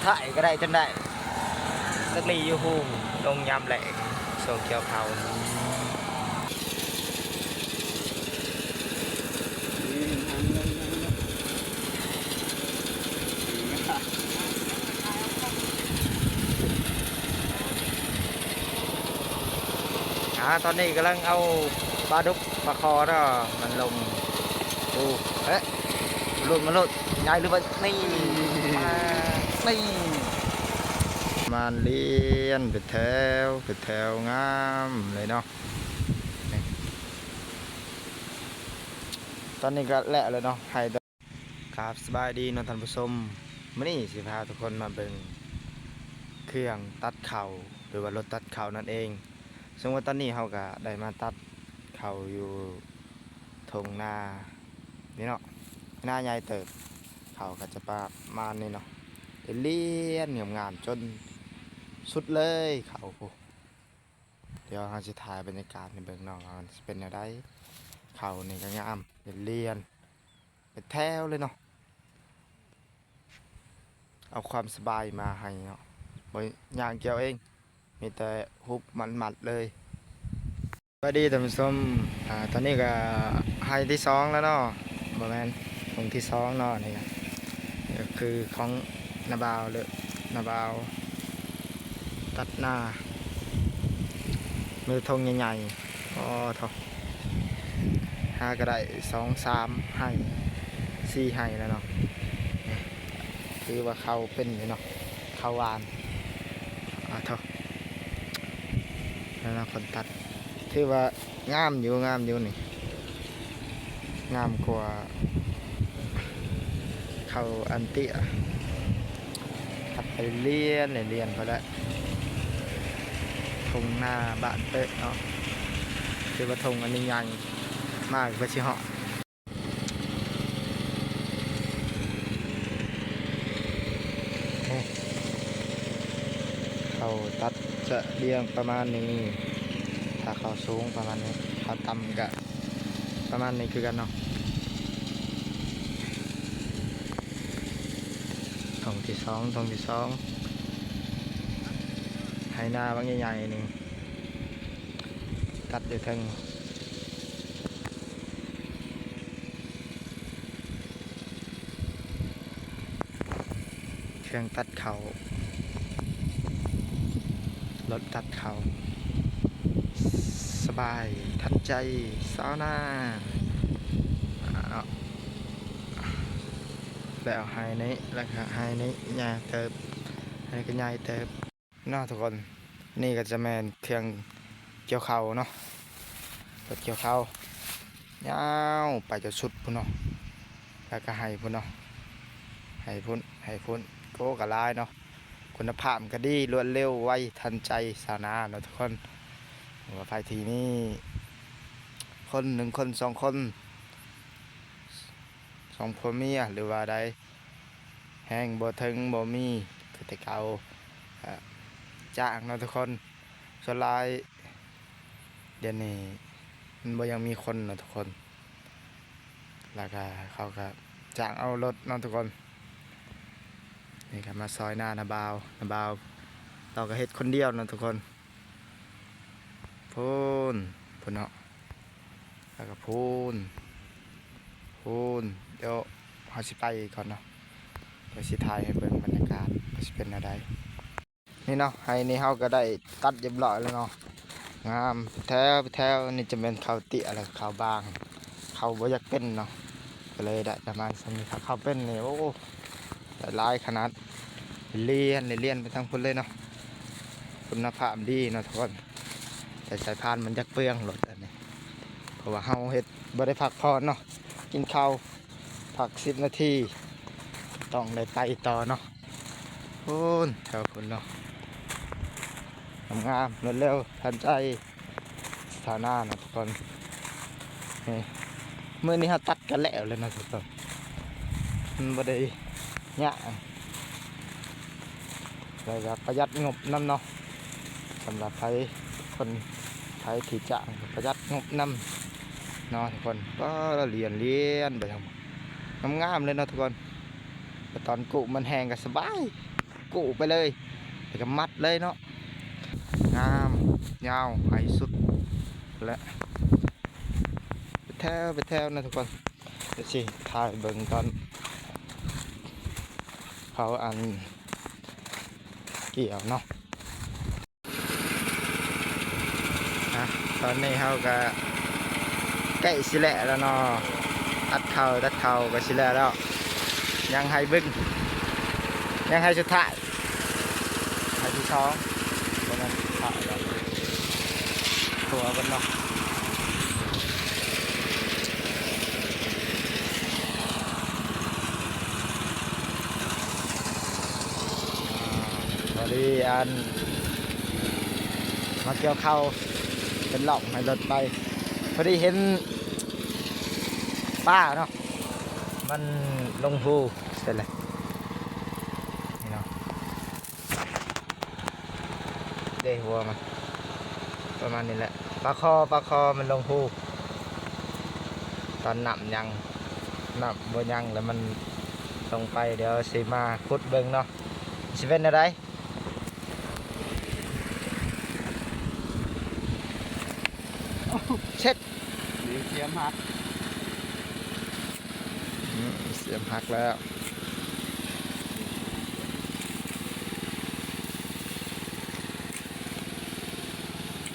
ໄດ້ກໍໄດ້ຈົນໄດ້ ຈັກຫຼີຢູ່ຮູ້ ລົງຍາມແລ້ງ ຊ່ວງກ່ຽວເຂົ້າ. ອາ ຕອນນີ້ກຳລັງເອົາປາດຸກປາຄໍເນາະ ມັນລົງ. ໂອ້ ເອະ ຫຼຸດມາໂລດ ໃຫຍ່ຫຼືບໍ່? ນີ້ ມາ ນີ້ ມາລຽນເປັນແຖວ ເປັນແຖວງາມເລີຍເນາະ. ຕອນນີ້ກໍແລ້ວແລ້ວເນາະ ໃຫ້ ຄັບ ສະບາຍດີເນາະທ່ານຜູ້ຊົມ, ມື້ນີ້ຊິພາທຸກຄົນມາເບິ່ງເຄື່ອງຕັດເຂົ້າ ຫຼືວ່າລົດຕັດເຂົ້ານັ້ນເອງ. ເຊິ່ງວ່າຕອນນີ້ເຮົາກະໄດ້ມາຕັດເຂົ້າຢູ່ທົ່ງນານີ້ເນາະ, ນາໃຫຍ່ເຕີບ, ເຂົ້າກະຈະປະມານນີ້ເນາະ, ລຽນງາມໆຈົນສຸດເລີຍເຂົ້າພຸ້ນ. ດຽວເຮົາຊິຖ່າຍບັນຍາກາດໃຫ້ເບິ່ງເນາະ ວ່າມັນຊິເປັນແນວໃດ. ເຂົ້ານີ້ກໍງາມ ລຽນເປັນແຖວເລີຍເນາະ, ເອົາຄວາມສະບາຍມາໃຫ້ເນາະ, ບໍ່ຍ່າງກ່ຽວເອງ ມີແຕ່ຫຸບມັດໆເລີຍ. ສະບາຍດີທ່ານຜູ້ຊົມ, ອາ ຕອນນີ້ກໍໄຮ່ທີສອງແລ້ວເນາະ, ບໍ່ແມ່ນ ທົ່ງທີສອງເນາະ, ນີ້ກໍ ນີ້ກໍຄືຂອງນ້າບ່າວ ຫຼື ນ້າບ່າວຕັດນາ, ມີທົ່ງໃຫຍ່ໆ ອໍ ໂທ້ ຫາກໍໄດ້ສອງສາມໄຮ່ ສີ່ໄຮ່ແລ້ວເນາະ. ນີ້ ຖືວ່າເຂົ້າເປັນຢູ່ເນາະ, ເຂົ້າຫວານ. ອາ ໂທ້ ແລ້ວເນາະ ຄົນຕັດ ຖືວ່າງາມຢູ່ ງາມຢູ່ນີ້, ງາມກວ່າເຂົ້າອັນເຕ້ຍ. ຕັດໄປລຽນ ລຽນໄປແລ້ວ ທົ່ງນາບ້ານເຕີເນາະ, ຖືວ່າທົ່ງອັນນີ້ໃຫຍ່ ມາກວ່າຊິເຫາະ. ນີ້ ເຂົ້າຕັດຈະລຽງປະມານນີ້, ຖ້າເຂົ້າສູງປະມານນີ້, ເຂົ້າຕ່ຳກະປະມານນີ້ຄືກັນເນາະ. ທົ່ງທີສອງ ທົ່ງທີສອງ ໄຮ່ນາບັກໃຫຍ່ໆນີ້ ຕັດຢູ່ເທິງ. ເຄື່ອງຕັດເຂົ້າ ລົດຕັດເຂົ້າ ສະບາຍທັນໃຈຊາວນາເນາະ. ແລ້ວໄຮ່ນີ້ ແລ້ວກໍໄຮ່ນີ້ໃຫຍ່ເຕີບ, ໄຮ່ນີ້ກໍໃຫຍ່ເຕີບ. ເນາະທຸກຄົນ, ນີ້ກໍຈະແມ່ນເຄື່ອງກ່ຽວເຂົ້າເນາະ, ລົດກ່ຽວເຂົ້າຍາວໄປຈົນສຸດພຸ້ນເນາະ, ແລ້ວກໍໄຮ່ພຸ້ນເນາະ, ໄຮ່ພຸ້ນ ໄຮ່ພຸ້ນ. ໂອ້ ກໍຫຼາຍເນາະ, ຄຸນນະພາບມັນກໍດີ, ລວດເລັວ ໄວທັນໃຈຊາວນາເນາະທຸກຄົນ. ວ່າໃຜທີ່ມີຄົນ ໜຶ່ງຄົນ ສອງຄົນ ສອງຜົວເມຍ ຫຼືວ່າໃດ ແຮງບໍ່ເຖິງບໍ່ມີຄືແຕ່ເກົ່າ ກະຈ້າງເນາະທຸກຄົນ. ສ່ວນຫຼາຍດຽວນີ້ມັນບໍ່ຢາກມີຄົນເນາະທຸກຄົນ, ແລ້ວກະເຂົາກະຈ້າງເອົາລົດເນາະທຸກຄົນ. ນີ້ກະມາຊ່ອຍໜ້າ ນ້າບ່າວ, ນ້າບ່າວລາວກະເຮັດຄົນດຽວເນາະທຸກຄົນ. ພຸ້ນ ພຸ້ນເນາະ, ແລ້ວກໍພຸ້ນ ພຸ້ນ. ດຽວເຮົາຊິໄປກ່ອນເນາະ, ດຽວຊິຖ່າຍໃຫ້ເບິ່ງບັນຍາກາດວ່າຊິເປັນແນວໃດ. ນີ້ເນາະ, ໄຮ່ນີ້ເຮົາກໍໄດ້ຕັດຮຽບຮ້ອຍແລ້ວເນາະ, ງາມເປັນແຖວເປັນແຖວ. ນີ້ຈະແມ່ນເຂົ້າເຕ້ຍ ແລະ ເຂົ້າບາງ, ເຂົ້າບໍ່ຢາກເປັນເນາະ, ກໍເລີຍໄດ້ປະມານສ່ຳນີ້. ຖ້າເຂົ້າເປັນນີ້ ໂອ້ ໄດ້ຫຼາຍຂະໜາດ, ລຽນ ລຽນໄປທາງພຸ້ນເລີຍເນາະ. ຄຸນນະພາບດີເນາະທຸກຄົນ, ແຕ່ສາຍພານມັນຢາກເປືອງລົດອັນນີ້, ເພາະວ່າເຮົາເຮັດບໍ່ໄດ້ພັກຜ່ອນເນາະ, ກິນເຂົ້າພັກສິບນາທີ ຕ້ອງໄດ້ໄປຕໍ່ເນາະ. ພຸ້ນ ແຖວພຸ້ນເນາະ, ງາມໆ ລວດເລັວທັນໃຈຊາວນາເນາະທຸກຄົນ. ນີ້ ມື້ນີ້ເຮົາຕັດກັນແລ້ວແລ້ວເນາະທຸກຄົນ, ມັນບໍ່ໄດ້ຍາກ ແລ້ວກໍປະຢັດງົບນຳເນາະ. ສຳລັບໃຜ ຄົນໃຜທີ່ຈ້າງປະຢັດງົບນຳເນາະທຸກຄົນ. ກໍລຽນ ລຽນໄປທາງ ງາມໆເລີຍເນາະທຸກຄົນ. ແຕ່ຕອນກູ້ມັນແຫ້ງກໍສະບາຍ ກູ້ໄປເລີຍ ແລ້ວກໍມັດເລີຍເນາະ. ງາມ ຍາວໃຫ້ສຸດ ແລະ ເປັນແຖວເປັນແຖວນະທຸກຄົນ. ດຽວຊິຖ່າຍເບິ່ງຕອນເຂົາອັນກ່ຽວເນາະ. ອ່ະ ຕອນນີ້ເຮົາກະໃກ້ຊິແລ້ວແລ້ວເນາະ ຕັດເຂົ້າ ຕັດເຂົ້າກະຊິແລ້ວແລ້ວ ຍັງໄຮ່ບຶງ ຍັງໄຮ່ສຸດທ້າຍ ໄຮ່ທີສອງ ບໍ່ແມ່ນສຸດທ້າຍແລ້ວ ຕົວະເພິ່ນເນາະ. ອ່າ ພໍດີອັນມາກ່ຽວເຂົ້າເປັນລອບໃຫ້ລົດໄປ ພໍດີເຫັນປາເນາະ ມັນລົງຮູເສັດແລ້ວ ນີ້ເນາະ. ເດ້ຫົວມັນປະມານນີ້ແຫຼະ ປາຄໍ່ ປາຄໍ່ມັນລົງຮູ ຕອນນ້ຳຍັງ ນ້ຳບໍ່ຍັງແລ້ວມັນລົງໄປ. ດຽວຊິມາຂຸດເບິ່ງເນາະ ຊິເປັນແນວໃດ. ເຊັດ ນີ້ສຽມຫັກ ອືມ ສຽມຫັກແລ້ວ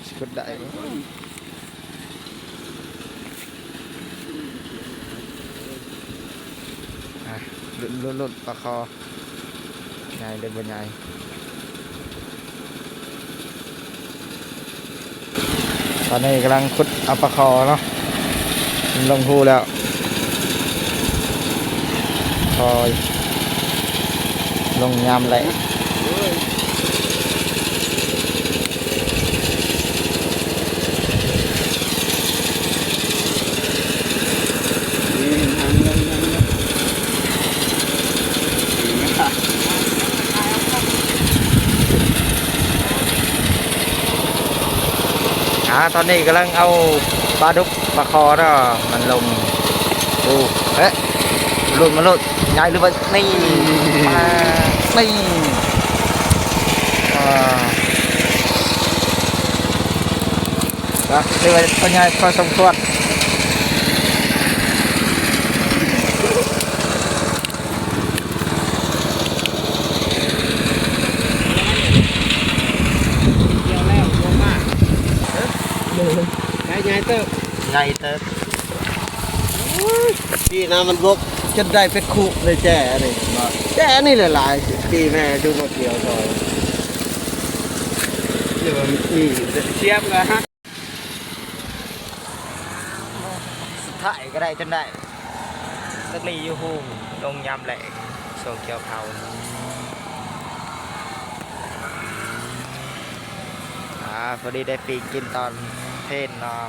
ຊິຂຸດໄດ້ບໍ່? ອ່ະ ລຸ້ນ ລຸ້ນ ລຸ້ນ ປາຄໍ່ ໃຫຍ່ຫຼືບໍ່ໃຫຍ່? ຕອນນີ້ກຳລັງຂຸດເອົາປາຄໍ່ເນາະ ມັນລົງຮູແລ້ວ ຄ່ອຍລົງຍາມແລງ. ອ່າ ຕອນນີ້ກຳລັງເອົາປາດຸກ ປາຄໍ່ເນາະ ມັນລົງ. ໂອ້ ເອະ ຫຼຸດມາໂລດ ໃຫຍ່ຫຼືບໍ່? ນີ້ ນີ້ ອ່າ ນະ ຖືວ່າຕົວໃຫຍ່ພໍສົມຄວນ. ກ່ຽວແລ້ວລົງມາ ເອີ ໃຫຍ່ເຕີບ ໃຫຍ່ເຕີບ. ໂອ້ຍ ປີໜ້າມັນບົກຈົນໄດ້ເປັດຄຸເລີຍ ແຈອັນນີ້ເນາະ ແຈອັນນີ້ຫຼາຍໆ ປີແມ່ຈຸມາກ່ຽວຊອຍ ຫຼືວ່າມີສຽບລະຮະ. ສຸດທ້າຍກໍໄດ້ຈົນໄດ້ ສາລີຢູ່ຮູ ລົງຍາມແລງ ຊ່ວງກ່ຽວເຂົ້າ. ອ່າ ພໍດີໄດ້ປີ້ງກິນຕອນເພນເນາະ.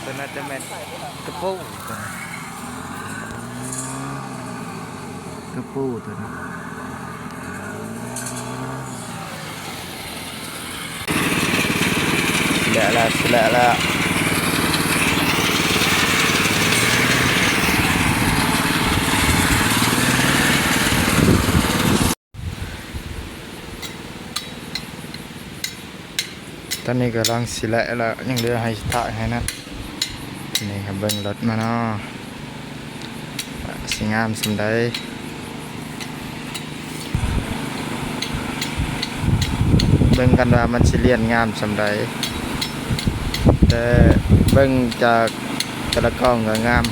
ຕົວນັ້ນຈະແມ່ນກະປູ ຕົວນັ້ນ ກະປູຕົວນັ້ນ. ແຫຼະແລ້ວ ແຫຼະແລ້ວ. ຕອນນີ້ກຳລັງຊິແຫຼະແລ້ວ ຍັງເຫຼືອໃຫ້ຖ່າຍໃຫ້ນະ. ນີ້ກໍເບິ່ງລົດມາເນາະ ວ່າຊິງາມສ່ຳໃດ ເບິ່ງກັນວ່າມັນຊິລຽນງາມສ່ຳໃດ. ແຕ່ເບິ່ງຈາກແຕ່ລະກ້ອງກໍງາມ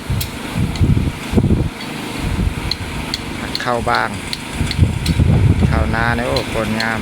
ເຂົ້າບາງ ເຂົ້ານານີ້ ໂອ້ ໂຄດງາມ.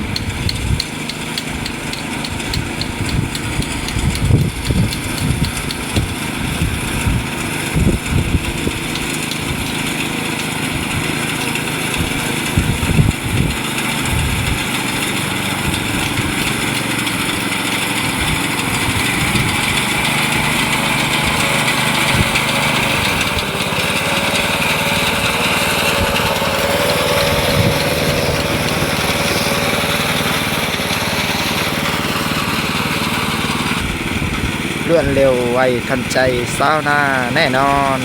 ເລັວໄວທັນໃຈຊາວນາແນ່ນອນ.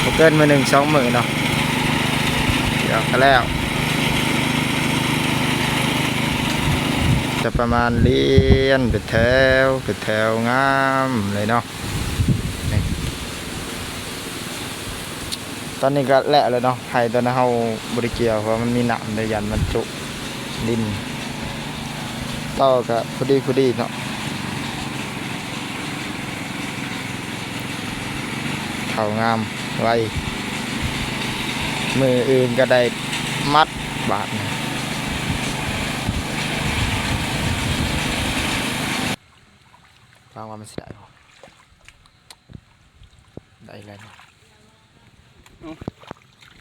ບໍ່ເກີນມື້ໜຶ່ງສອງມື້ເນາະ ດຽວກໍແລ້ວ. ຈະປະມານລຽນເປັນແຖວ ເປັນແຖວງາມເລີຍເນາະ. ນີ້ ຕອນນີ້ກໍແລ້ວແລ້ວເນາະ ໄຮ່ຕອນນັ້ນເຮົາບໍ່ໄດ້ກ່ຽວ ເພາະວ່າມັນມີນ້ຳ ໄດ້ຢ້ານມັນຈຸດິນ. ຕໍ່ກໍພໍດີ ພໍດີເນາະ ເຂົ້າງາມໄວ ມື້ອື່ນກໍໄດ້ມັດບາດນີ້. ຟັງວ່າມັນຊິໄດ້ບໍ່ ໄດ້ແລ້ວເນາະ. ອືມ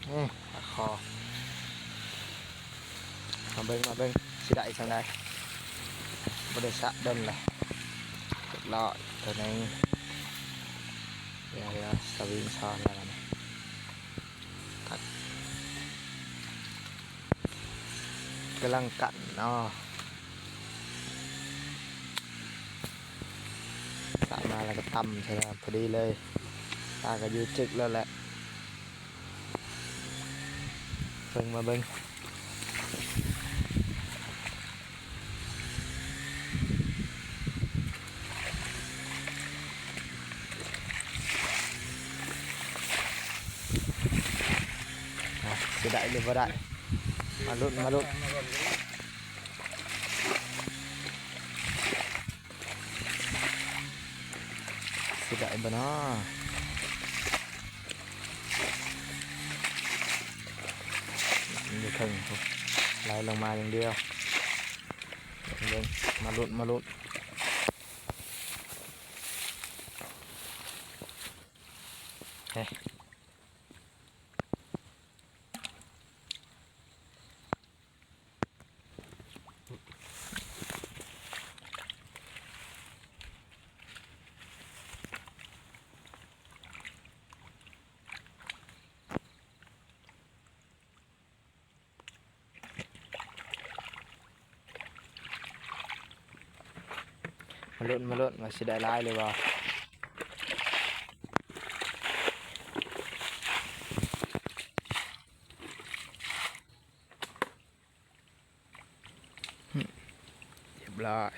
ອືມ ປາຄໍ່ ມາເບິ່ງ ມາເບິ່ງ ຊິໄດ້ສ່ຳໃດ. ບໍ່ໄດ້ສະດົນແລ້ວ ຮຽບຮ້ອຍ ໂຕໜຶ່ງ. ດຽວ ດຽວ ສະວິງຊ້ອນແລ້ວບັດນີ້ ຕັດ ກຳລັງກັນເນາະ. ສະມາແລ້ວກໍຕຳໃສ່ ພໍດີເລີຍ ປາກໍຢູ່ຈຶກແລ້ວແຫຼະ. ເບິ່ງ ມາເບິ່ງ ອ່ະ ຊິໄດ້ຫຼືບໍ່ໄດ້ ມາລຸ້ນ ມາລຸ້ນ. ຊິໄດ້ບໍ່ນໍ ຢູ່ເທິງພຸ້ນ ໄຫຼລົງມາຢ່າງດຽວ. ເບິ່ງ ມາລຸ້ນ ມາລຸ້ນ ເຮີ້ຍ. ມາລຸ້ນ ມາລຸ້ນ ວ່າຊິໄດ້ຫຼາຍຫຼືບໍ່. ຮຽບຮ້ອຍ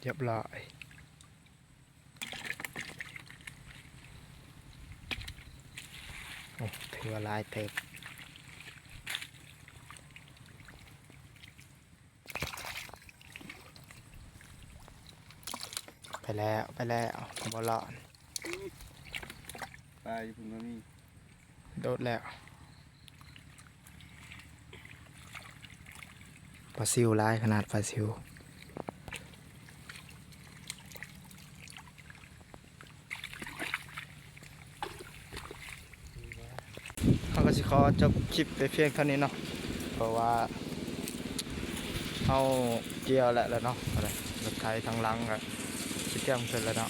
ຮຽບຮ້ອຍ. ໂອ້ ຖືວ່າຫຼາຍເຕີບ. ໄປແລ້ວ ໄປແລ້ວ ບໍ່ລອດ. ປາຢູ່ພຸ້ນກໍມີ. ໂດດແລ້ວ. ປາຊິວຫຼາຍຂະໜາດ ປາຊິວ. ເຮົາກໍຊິຂໍຈົບຄລິບໄປພຽງເທົ່ານີ້ເນາະ ເພາະວ່າເຮົາກ່ຽວແລ້ວເນາະ. ລົດໄຖທາງຫຼັງກໍຊິຕຽມຂຶ້ນແລ້ວເນາະ.